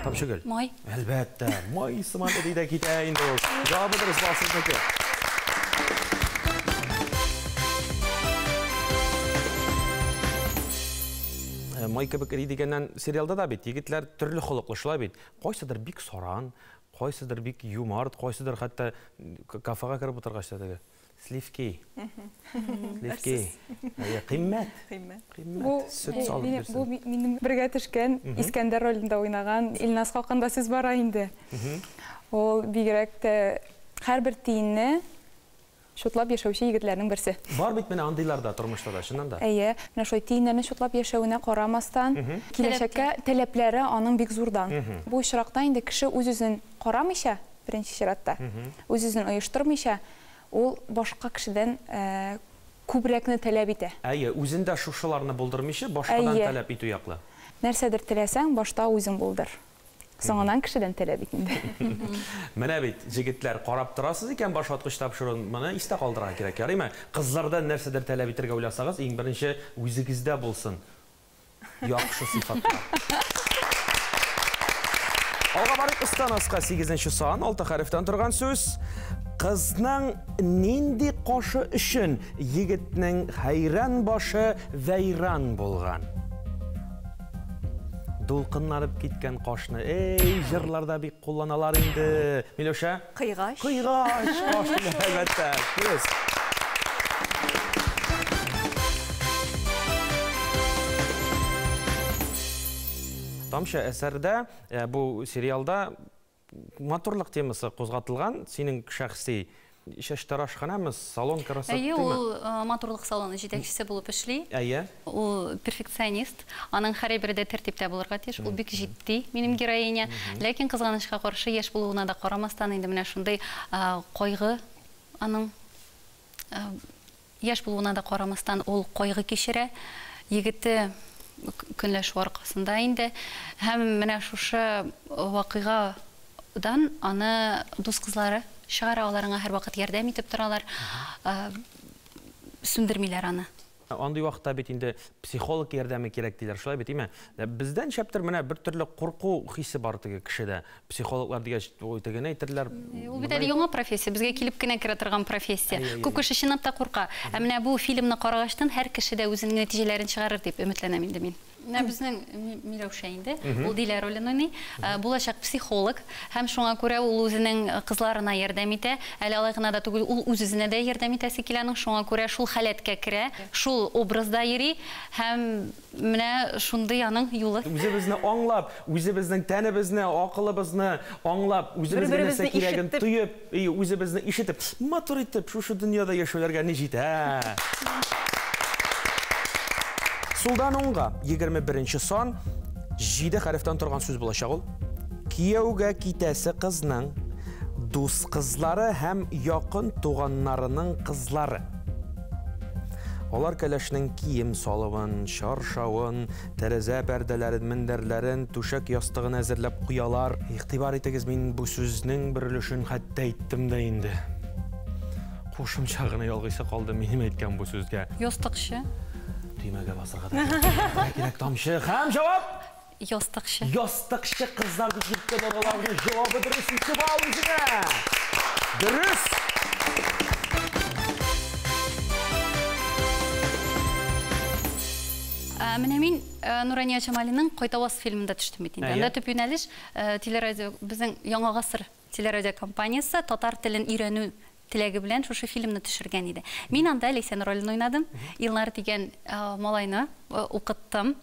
Тамчыгөл. Май. Әлбәттә, май сыман эри дә китә инде ул. Җавабы дөрес, балл сезнеке. Май кебек эри дигәннән сериалда да бит егетләр төрле холыклы, шулай бит. Кайсыдыр бик саран, кайсыдыр бик юмарт, кайсыдыр хәтта кафега кереп утыргач та теге сливки. Сливки. Кыйммәт. Кыйммәт. Сөт салып бирсен. Бу минем бергә төшкән Искәндәр ролендә уйнаган Илназ хакында сүз бара инде. Ул бигрәк тә һәрбер тиенне чутлап яшәүче егетләрнең берсе. Бар бит менә андыйлар да тормышта да, чыннан да. Әйе, менә шулай тиеннәрне чутлап яшәвенә карамастан, киләчәккә таләпләре аның бик зурдан. Бу очракта инде кеше үз-үзен карамыйча, беренче чиратта, үз-үзен оештырмыйча, ул башка кешедән күбрәкне таләп итә. Әйе, үзендә шушыларны булдырмыйча, башкадан таләп итү яклы. Нәрсәдер теләсәң, башта үзең булдыр. Соңынан кешедән таләп ит инде. Менә бит, җегетләр, карап торасыз икән башваткыч тапшыруын, моны истә калдырырга кирәк, ярыймы? Кызлардан нәрсәдер таләп итәргә уйласагыз, иң беренче үзегездә булсын яхшы сыйфатлар. Алга барыйк, остан аска 8 сан, 6 хәрефтән торган сүз. Кызның нинди кашы өчен егетнең хәйран башы вәйран булган? Дулкынланып киткән кашны, эй, җырларда бик кулланалар инде. Миләүшә? Кыйгач. Кыйгач, каш, әлбәттә. Дөрес. Тамчы әсәрдә, бу сериалда матурлык темасы кузгатылган. Синең шәхси чәчтарашханамы, салон красоты? Әйе, ул матурлык салоны җитәкчесе булып эшли. Әйе. Ул перфекционист, аның һәрбере дә тәртиптә булырга тиеш. Ул бик җитди, минем героиня. Ләкин кызганычка каршы, яшь булуына да карамастан, инде менә шундый кайгы аның яшь булуына да карамастан ул кайгы кичерә. Егете көнләшү аркасында инде. Һәм менә шушы вакыйгадан аны дус кызлары чыгара, аларга һәрвакыт ярдәм итеп торалар, сүндермиләр аны. Андый вакытта бит инде психолог ярдәме кирәк диләр, шулай бит, име? Бездән шәптер менә бер төрле курку хисе бар теге кешедә. Психологлар дигәч, ой, тегене әйтерләр. Ул бит әле яңа профессия, безгә килеп кенә керә торган профессия. Күп кеше чынлап та курка. Ә менә бу фильмны карагачтан һәр кеше дә үзенең нәтиҗәләрен чыгарыр дип өметләнәм инде мин. Менә безнең Миләүшә инде, ул Дилә ролен уйный, булачак психолог, һәм шуңа күрә ул үзенең кызларына ярдәм итә. Әле алай гына да түгел, ул үз-үзенә дә ярдәм итәсе килә аның, шуңа күрә шул халәткә керә, шул образда йөри, һәм менә шундый аның юлы. Үзебезне аңлап, үзебезнең тәнебезне, акылыбызны аңлап, үзебезгә нәрсә кирәген тоеп, үзебезне ишетеп, матур итеп шушы дөньяда яшәүләргә ни җитә? Сулдан уңга 21 сан, 7 хәрефтән торган сүз булачак ул. Кияүгә китәсе кызның дус кызлары һәм якын туганнарының кызлары. Алар кәләшнең кием салымын, чаршавын, тәрәзә пәрдәләрен, мендәрләрен, түшәк ястыгын әзерләп куялар. Игътибар итегез, мин бу сүзнең бер өлешен хәтта әйттем дә инде. Кушымча гына ялгыйсы калды минем әйткән бу сүзгә. Ястыкчы. Төймәгә басырга да кирәк, тамчы. Һәм җавап? Ястыкчы. Ястыкчы кызлар дип йөрткән аларның җавабы дөрес, 2 балл үзенә. Дөрес. Менә мин Нурания Җамалиның Кайтаваз фильмында төштем бит инде. Анда төп юнәлеш телерадио, безнең Яңа гасыр телерадио компаниясе татар телен өйрәнү теләге белән шушы фильмны төшергән иде. Мин анда Ләйсән ролен уйнадым. Илнар дигән малайны укыттым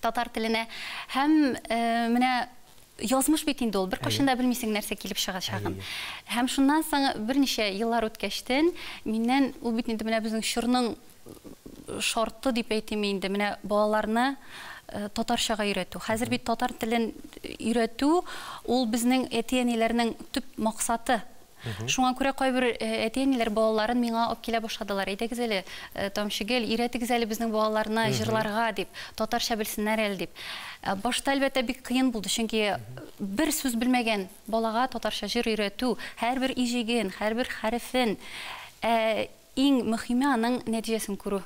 татар теленә. Һәм менә язмыш бит инде ул, бер кайчан да белмисең нәрсә килеп чыгачагын. Һәм шуннан соң берничә еллар үткәчтен миннән ул бит инде менә безнең чорның шарты дип әйтим инде, менә балаларны татарчага өйрәтү. Хәзер бит татар телен өйрәтү ул безнең әти-әниләрнең төп максаты. Шуңа күрә кайбер әти-әниләр балаларын миңа алып килә башладылар. Әйдәгез әле, Тамчыгөл, өйрәтегез әле безнең балаларны җырларга дип, татарча белсеннәр әле дип. Башта әлбәттә бик кыен булды, чөнки бер сүз белмәгән балага татарча җыр өйрәтү, һәрбер иҗеген, һәрбер хәрефен, иң мөһиме аның нәтиҗәсен күрү.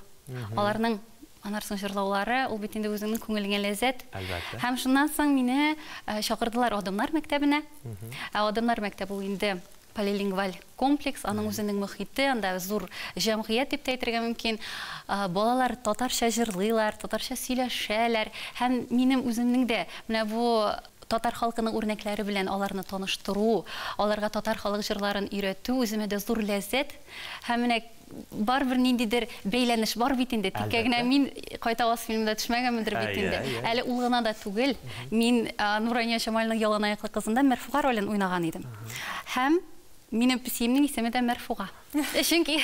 Аларның анарсын җырлаулары, ул бит инде үзеңнең күңелеңә ләззәт. Һәм шуннан соң мине чакырдылар Адымнар мәктәбенә. Ә Адымнар мәктәбе ул инде полилингваль комплекс, аның үзенең мөхите, анда зур җәмгыять дип тә әйтергә мөмкин. Балалар татарча җырлыйлар, татарча сөйләшәләр. Һәм минем үземнең дә менә бу татар халкының үрнәкләре белән аларны таныштыру, аларга татар халык җырларын өйрәтү үземә дә зур ләззәт. Һәм менә барыбер ниндидер бәйләнеш бар бит инде. Тиккә генә мин Кайтаваз фильмында төшмәгәнмендер бит инде. Әле ул гына да түгел. Мин Нурания Җамалиның Яланаяклы кызында Мәрфуга ролен уйнаган идем. Һәм минем песиемнең исеме дә Мәрфуга. Чөнки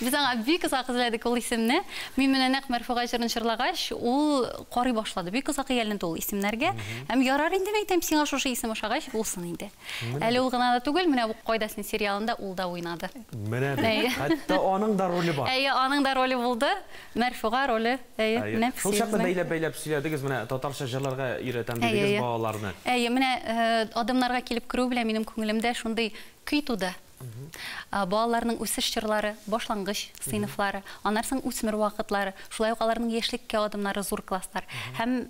без аңа бик озак эзләдек ул исемне. Мин менә нәкъ Мәрфуга җырын җырлагач, ул карый башлады. Бик озак ияләнде ул исемнәргә. Һәм ярар инде, мин әйтәм, сиңа шушы исем ошагач, булсын инде. Әле ул гына да түгел, менә бу Кайда син сериалында ул да уйнады. Менә бит. Хәтта аның да роле бар. Әйе, аның да роле булды. Мәрфуга роле. Әйе, менә Шул чакта бәйләп-бәйләп сөйләдегез, менә татарча җырларга өйрәтәм дидегез балаларны. Әйе, менә адымнарга килеп керү белән минем күңелемдә шундый көй туды. Балаларның үсеш чорлары, башлангыч сыйныфлары, аннан соң үсмер вакытлары, шулай ук аларның яшьлеккә адымнары, зур класслар. Һәм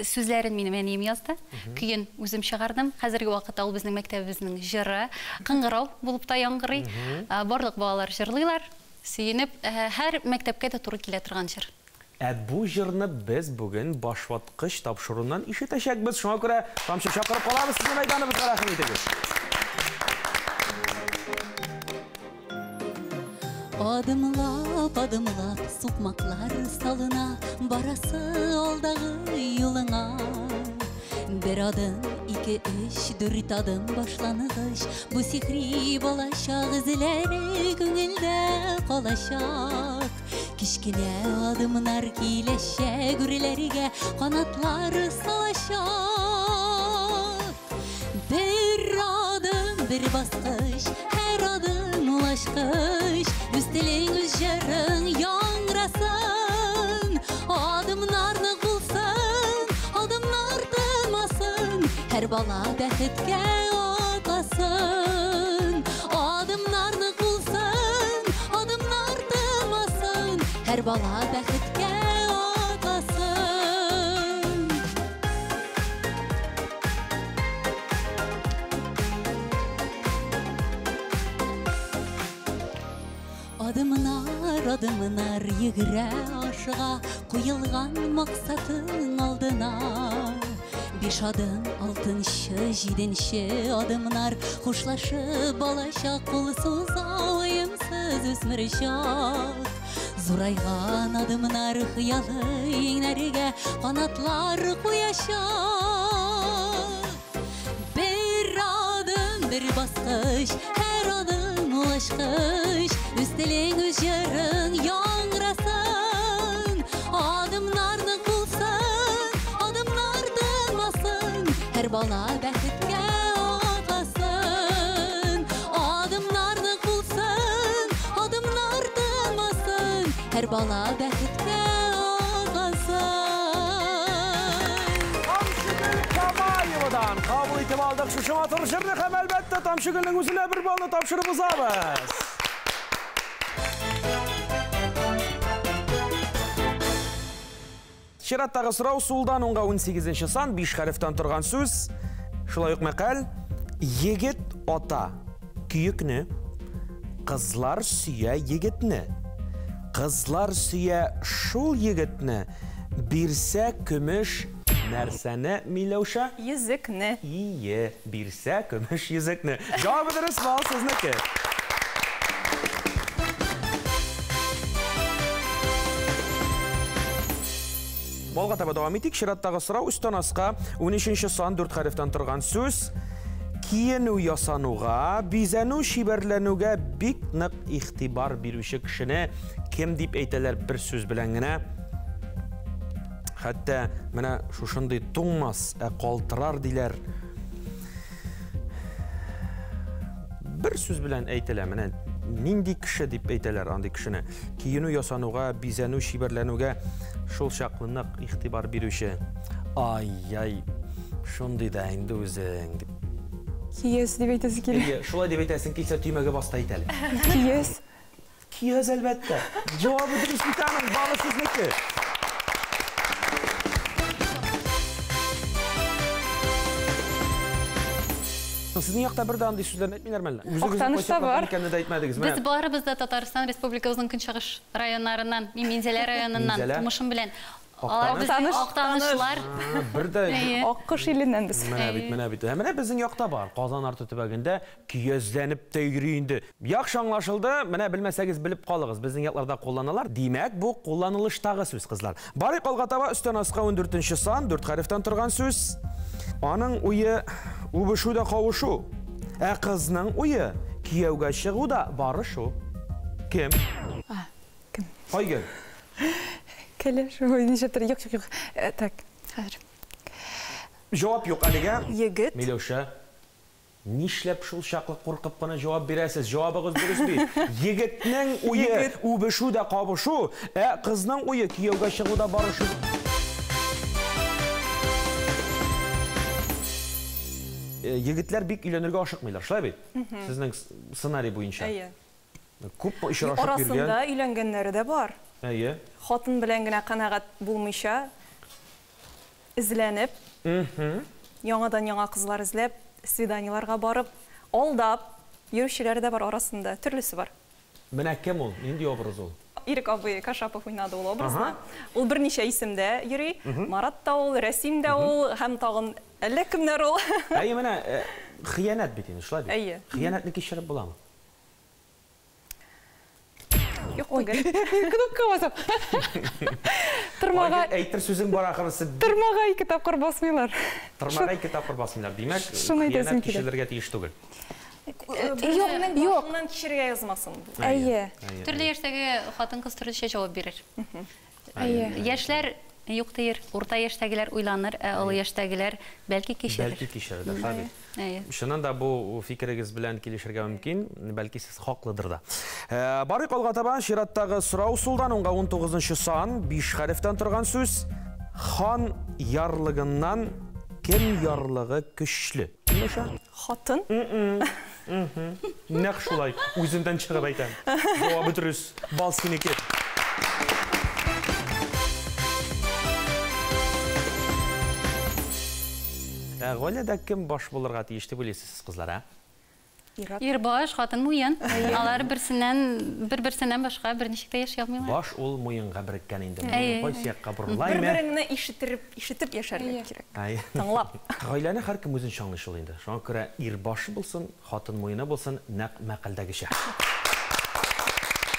сүзләрен минем әнием язды, көен үзем чыгардым. Хәзерге вакытта ул безнең мәктәбебезнең җыры, кыңгырау булып та яңгырый. Барлык балалар җырлыйлар, сөенеп, һәр мәктәпкә дә туры килә торган җыр. Ә бу җырны без бүген башваткыч тапшыруыннан ишетәчәкбез. Шуңа күрә Тамчы чакырып калабыз сезне мәйданыбызга, рәхим итегез. Адымлап, адымлап сукмаклар салына, барасы алдагы юлыңа. Бер адым, ике, өч, дүрт адым башланыгыч, бу сихри балачак эзләре күңелдә калачак. Кечкенә адымнар киләчәк үрләргә канатлар салачак. Бер адым, бер баскыч, һәр адым ул ачкыч, үз телең, үз җырың яңрасын. Адымнар нык булсын, адымнар тынмасын, һәр бала бәхеткә атласын. Адымнар нык булсын, адымнар тынмасын, һәр бала бәхеткә атласын. Адымнар, адымнар йөгерә ашыга, куелган максатың алдына. Биш адым, алтынчы, җиденче адымнар, хушлашып балачак кул суза уемсыз үсмер чак. Зурайган адымнар хыялы иңнәргә канатлар куячак. Бер адым, бер баскыч, һәр адым ул ачкыч, үз телең, үз җырың яңрасын. Адымнар нык булсын, адымнар тынмасын, һәр бала бәхеткә атласын. Адымнар нык булсын, адымнар тынмасын, һәр бала бәхеткә атласын. Тамчыгөл Камаевадан кабул итеп алдык шушы матур җырны һәм әлбәттә Тамчыгөлнең үзенә бер баллны тапшырып узабыз. Чираттагы сорау сулдан уңга 18 сан, 5 хәрефтән торган сүз. Шулай ук мәкаль: егет ата көекне, кызлар сөя егетне. Кызлар сөя шул егетне, бирсә көмеш нәрсәне, Миләүшә? Йөзекне. Ие, бирсә көмеш йөзекне. Җавабы дөрес, бал сезнеке. Балга таба дәвам итик. Чираттагы сорау өстән аска 13 сан, 4 хәрефтән торган сүз. Киенү ясануга, бизәнү чибәрләнүгә бик нык игътибар бирүче кешене кем дип әйтәләр бер сүз белән генә? Хәтта менә шушындый туңмас, ә калтырар диләр. Бер сүз белән әйтелә, менә нинди кеше дип әйтәләр андый кешене? Киенү ясануга, бизәнү чибәрләнүгә шул чаклы нык игътибар бирүче. Ай-яй, шундый да инде үзең дип. Кияз дип әйтәсе килә. Әйе, шулай дип әйтәсең килсә, төймәгә бас та әйт әле. Кияз. Кияз, әлбәттә. Җавабы дөрес бит аның, балы сезнеке. Сезнең якта бер дә андый сүзләрне әйтмиләрме әллә? Үзегезнең Актанышта кайсы бар. яктан икәнне дә әйтмәдегез. Без барыбыз да Татарстан Республикабызның көнчыгыш районнарыннан, мин Минзәлә районыннан, Минзәлә. тумышым белән. Алар безнең Актаныш. Актанышлар. Бер дә Әйе. Аккош иленнән без. Менә бит, менә бит. Ә менә безнең якта бар. Казан арты төбәгендә көязләнеп тә йөри инде. Яхшы аңлашылды. Менә белмәсәгез белеп калыгыз. Безнең якларда кулланалар. Димәк, бу кулланылыштагы сүз, кызлар. Барыйк алга таба, өстән аска 14 сан, 4 хәрефтән торган сүз. Аның уе үбешү дә кавышу. Ә кызның уе кияүгә чыгу да барышу. Кем? Кем? Айгөл. Кәләш, ой, нишләптер, юк, юк, юк. Так, хәзер. Җавап юк әлегә. Егет. Миләүшә, нишләп шул чаклы куркып кына җавап бирәсез? Җавабыгыз дөрес бит. Егетнең уе үбешү дә кабышу, ә кызның уе кияүгә чыгу да барышу. Егетләр бик өйләнергә ашыкмыйлар, шулай бит? Сезнең сценарий буенча. Әйе. Күп очрашып йөргән. Арасында өйләнгәннәре дә бар. Әйе. Хатын белән генә канәгать булмыйча, эзләнеп, яңадан-яңа кызлар эзләп, свиданиеларга барып, алдап йөрүчеләр дә бар арасында, төрлесе бар. Менә кем ул? Нинди образ ул? Ирек абый Кашапов уйнады ул образны. Ул берничә исемдә йөри. Марат та ул, Рәсим дә ул, һәм тагын әллә кемнәр ул. Әйе, менә хыянәт бит инде, шулай бит? Әйе. Хыянәтне кичереп буламы? Юк түгел. Кнопка басып. Тырмага. Әйтер сүзең бар ахрысы. Тырмага ике тапкыр басмыйлар. Тырмага ике тапкыр басмыйлар. Димәк, хыянәт кичерергә тиеш түгел. Юк, юк. Башыннан кичерергә язмасын. Әйе. Төрле яшьтәге хатын-кыз төрлечә җавап бирер. Әйе. Яшьләр юк диер, урта яшьтәгеләр уйланыр, ә олы яшьтәгеләр бәлки кичерер. Бәлки кичерер, шулай бит. Чыннан да бу фикерегез белән килешергә мөмкин, бәлки сез хаклыдыр да. Барыйк алга таба, чираттагы сорау сулдан уңга 19 сан, 5 хәрефтән торган сүз. Хан ярлыгыннан кем ярлыгы көчле? Миләүшә? Хатын. Нәкъ шулай, үземдән чыгып әйтәм. Җавабы дөрес, бал синеке. Гаиләдә кем баш булырга тиеш дип уйлыйсыз сез, кызлар, ә? Ир баш, хатын муен. Алар бер-берсеннән башка берничек тә яши алмыйлар. Баш ул муенга береккән инде. Муен кайсы якка борыла? Бер-береңне ишетеп яшәргә кирәк. Тыңлап. Гаиләне һәркем үзенчә аңлый шул инде. Шуңа күрә ир башы булсын, хатын муены булсын, нәкъ мәкальдәгечә.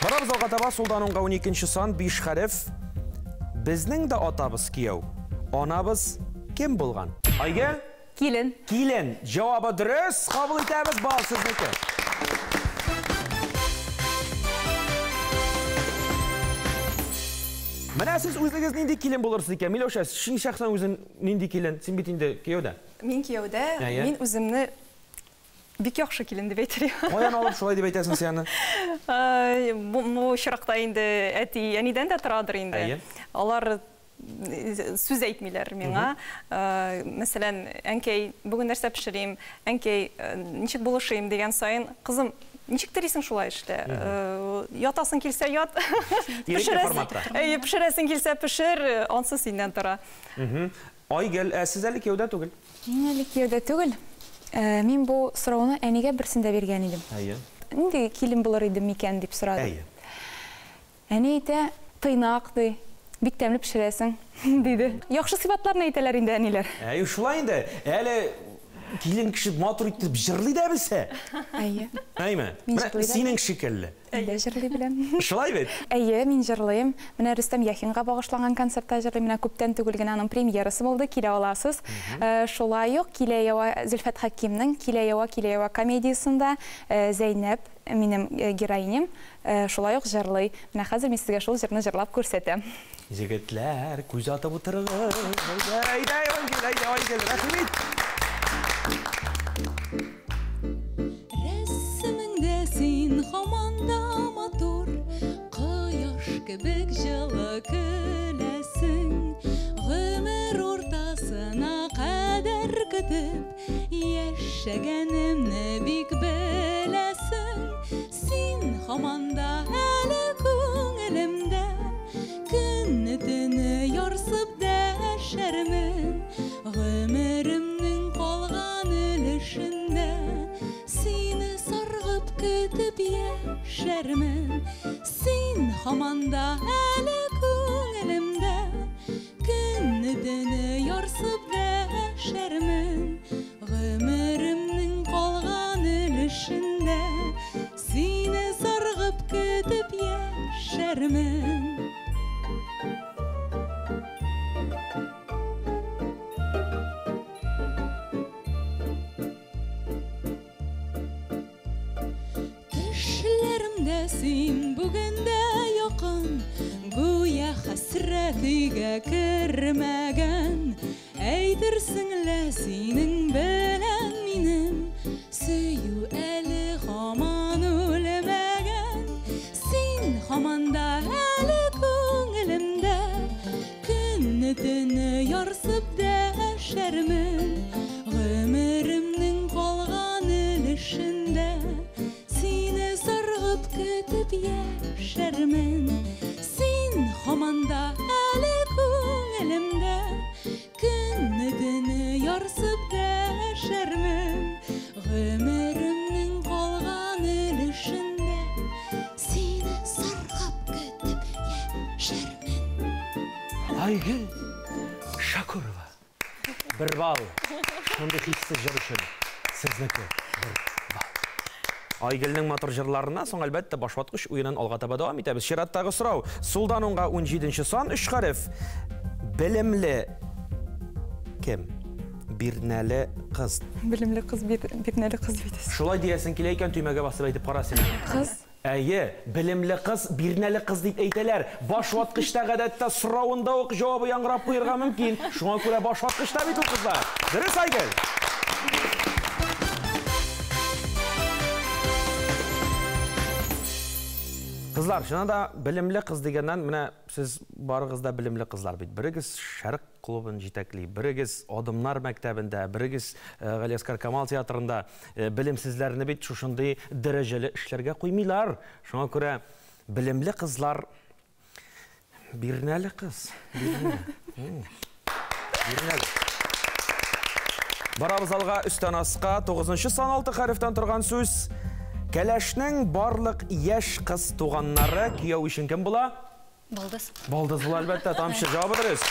Барабыз алга таба, сулдан уңга 12 сан, 5 хәреф. Безнең дә атабыз кияү, анабыз кем булган? Айгөл? Килен. Килен. Җавабы дөрес, кабул итәбез, бал сезнеке. Менә сез үзегез нинди килен булырсыз икән? Миләүшә, син шәхсән үзең нинди килен? Син бит инде кияүдә. Мин кияүдә. Мин үземне бик яхшы килен дип әйтер идем. Каян алып шулай дип әйтәсең син аны? Бу очракта инде әти, әнидән дә торадыр инде. Алар сүз әйтмиләр миңа. Мәсәлән, әнкәй, бүген нәрсә пешерим, әнкәй, ничек булышыйм дигән саен, кызым, ничек телисең шулай эшлә? Ятасың килсә ят. Пешерәсең килсә пешер, ансы синнән тора. Айгөл, сез әле кияүдә түгел? Мин әле кияүдә түгел. Мин бу сорауны әнигә берсендә биргән идем. Нинди килен булыр идем микән дип сорадым. Әни әйтә, тыйнак ди. Бик тәмле пешерәсең, диде. Яхшы сыйфатларны әйтәләр инде әниләр. Әй, шулай инде. Әле килен кеше матур итеп җырлый да белсә. Әйе. Әйме? Менә синең шикелле. Мин дә җырлый беләм. Шулай бит? Әйе, мин җырлыйм. Менә Рөстәм Яхинга багышланган концертта җырлыйм. Менә күптән түгел генә аның премьерасы булды, килә аласыз. Шулай ук Килә ява Зөлфәт Хәкимнең Килә ява, килә ява комедиясендә Зәйнәп, минем героиням, шулай ук җырлый. Менә хәзер мин сезгә шул җырны җырлап күрсәтәм. Егетләр, күз атып утырыгыз. Әйдә, әйдә, әйдә, әйдә, рәхим ит. Рәсемеңдә син һаман да матур, кояш кебек җылы көләсең. Гомер уртасына кадәр көтеп, яшәгәнемне бик беләсең. Син һаман да әле күңелемдә, көнне төне ярсып дәшәрмен. Гомеремнең калган өлешендә сине саргып көтеп яшәрмен. Син һаман да әле күңелемдә, көнне төне ярсып дәшәрмен. Гомеремнең калган өлешендә сине саргып көтеп яшәрмен. Бүген дә якын, гүя хәсрәт өйгә кермәгән. Әйтерсең лә синең белән минем сөю әле һаман үлмәгән. Син һаман да әле күңелемдә, көне-төне ярсып дәшәрмен. Гомеремнең калган өлешендә сине зарыгып көтеп яшәрмен. Син һаман да әле күңелемдә, көне-төне ярсып дәшәрмен. Гомеремнең калган өлешендә сине зарыгып көтеп яшәрмен. Айгөл Шакурова. 1 балл. Шундый хиссез җыр өчен сезнеке 1 балл. Айгөлнең матур җырларыннан соң, әлбәттә, башваткыч уенын алга таба дәвам итәбез. Чираттагы сорау. Сулдан уңга 17 сан, 3 хәреф. Белемле кем? Бирнәле кыз. Белемле кыз, бирнәле кыз бит. Шулай диясең килә икән, төймәгә басып әйтеп кара син. Кыз. Әйе, белемле кыз, бирнәле кыз дип әйтәләр. Башваткычта гадәттә соравында ук җавабы яңгырап куярга мөмкин. Шуңа күрә башваткычта бит ул кызлар. Дөрес, Айгөл? Кызлар, чыннан да белемле кыз дигәннән, менә сез барыгыз да белемле кызлар бит. Берегез Шәрык клубын җитәкли, берегез Адымнар мәктәбендә, берегез Галиәсгар Камал театрында. Белемсезләрне бит шушындый дәрәҗәле эшләргә куймыйлар. Шуңа күрә белемле кызлар, бирнәле кыз, бирнә. Бирнәле. Барабыз алга, өстән аска, 9 сан 6 хәрефтән торган сүз. Кәләшнең барлык яшь кыз туганнары кияү өчен кем була? Балдыз. Балдыз була, әлбәттә, тамчы җавабы дөрес.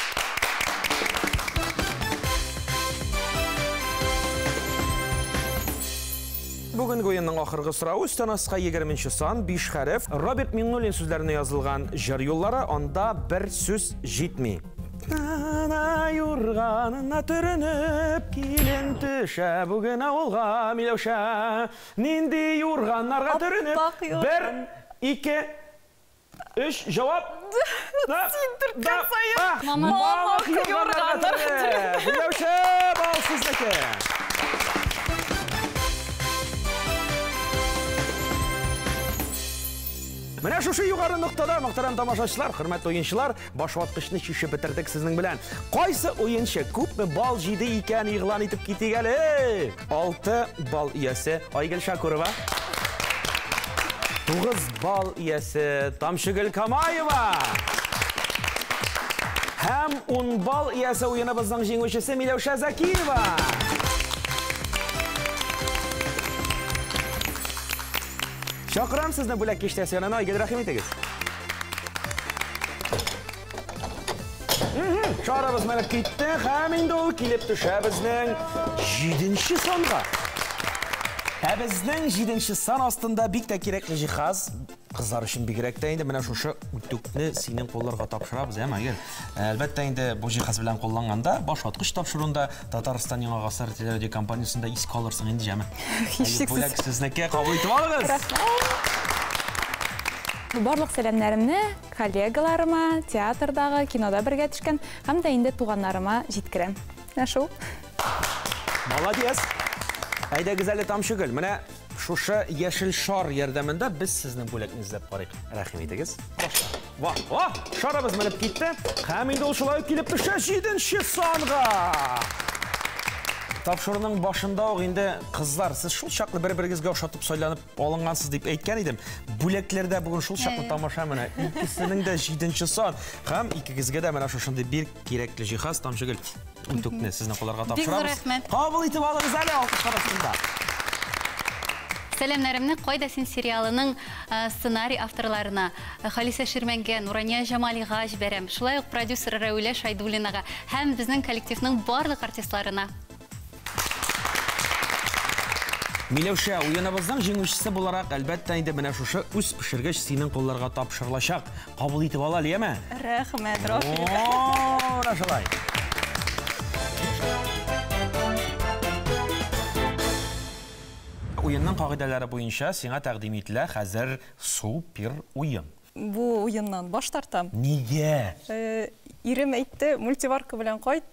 Бүгенге уенның ахыргы соравы өстән аска 20 сан, 5 хәреф. Роберт Миңнуллин сүзләренә язылган җыр юллары, анда бер сүз җитми. На юрганына төренеп килен төшә бүген авылга, Миләүшә. Нинди юрганнарга төренеп? 1, 2, 3, җавап. Син төрткән саен. Мамык юрганнарга төренеп. Миләүшә, бал сезнеке. Менә шушы югары ноктада, мөхтәрәм тамашачылар, хөрмәтле уенчылар, башваткычны чишеп бетердек сезнең белән. Кайсы уенчы күпме балл җыйды икән, игълан итеп китик әле. 6 балл иясе Айгөл Шакурова. 9 балл иясе Тамчыгөл Камаева. Һәм 10 балл иясе уеныбызның җиңүчесе Миләүшә Закиева. Чакырам сезне бүләк киштәсе янына, Айгөл, рәхим итегез. Шарыбыз менеп китте, һәм инде ул килеп төшә безнең 7 санга. Ә безнең 7 сан астында бик тә кирәкле җиһаз, кызлар өчен бигрәк тә инде менә шушы үтүкне синең кулларга тапшырабыз, әме, Айгөл? Әлбәттә инде бу җиһаз белән кулланганда башваткыч тапшыруында Татарстан Яңа гасыр телерадиокомпаниясендә искә алырсың инде, җәме. Һичшиксез. Бүләк сезнеке, кабул итеп алыгыз. Барлык сәламнәремне коллегаларыма, театрдагы, кинода бергә төшкән һәм дә инде туганнарыма җиткерәм. Менә шул. Молодец. Әйдәгез әле, Тамчыгөл, менә шушы яшел шар ярдәмендә без сезнең бүләкне эзләп карыйк. Рәхим итегез. Башла. Ва, ва, шарыбыз менеп китте. Һәм инде ул шулай ук килеп төшә 7 санга. Тапшыруның башында ук инде кызлар, сез шул чаклы бер-берегезгә ошатып сайланып алынгансыз дип әйткән идем. Бүләкләрдә бүген шул чаклы тамаша менә. Икесенең дә 7 сан. Һәм икегезгә дә менә шушындый бик кирәкле җиһаз, Тамчыгөл, үтүкне сезнең кулларга Бик зур тапшырабыз. рәхмәт. Кабул итеп алыгыз әле алкышлар астында. Сәламнәремне Кайда син сериалының сценарий авторларына, Халисә Ширмәнгә, Нурания Җамалига җибәрәм. Шулай ук продюсер Рәүлә Шайдуллинага һәм безнең коллективның барлык артистларына. Миләүшә, уеныбызның җиңүчесе буларак, әлбәттә инде менә шушы үз пешергеч синең кулларга тапшырылачак. Кабул итеп ал әле, яме? Рәхмәт, Рафил. О, менә шулай. Уенның кагыйдәләре буенча сиңа тәкъдим ителә хәзер супер уен. Бу уеннан баш тартам. Нигә? Ирем әйтте, мультиварка белән кайт.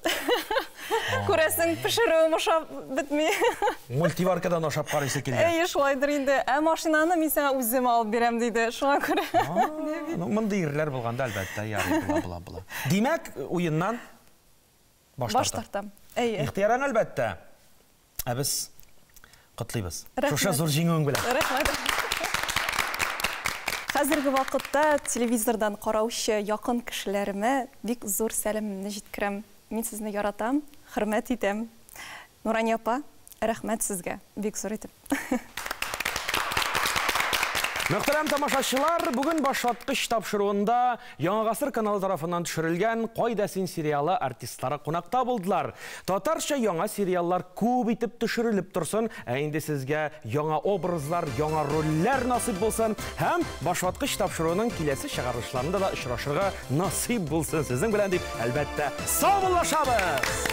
Күрәсең, пешерүем ошап бетми. Мультиваркадан ашап карыйсы килгән. Әйе, шулайдыр инде. Ә машинаны мин сиңа үзем алып бирәм, диде. Шуңа күрә. Ну, мондый ирләр булганда, әлбәттә, ярый, була, була, була. Димәк, уеннан баш Баш тартам. Әйе. Ихтыярың, әлбәттә. Ә без котлыйбыз. Шушы зур җиңүең белән. Рәхмәт. Хәзерге вакытта телевизордан караучы якын кешеләремә бик зур сәламемне җиткерәм. Мин сезне яратам, хөрмәт итәм. Нурания апа, рәхмәт сезгә, бик зур итеп. Мөхтәрәм тамашачылар, бүген Башваткыч тапшыруында Яңа гасыр каналы тарафыннан төшерелгән Кайда син сериалы артистлары кунакта булдылар. Татарча яңа сериаллар күп итеп төшерелеп торсын, ә инде сезгә яңа образлар, яңа рольләр насыйп булсын һәм Башваткыч тапшыруының киләсе чыгарылышларында да очрашырга насыйп булсын сезнең белән дип, әлбәттә, саубуллашабыз!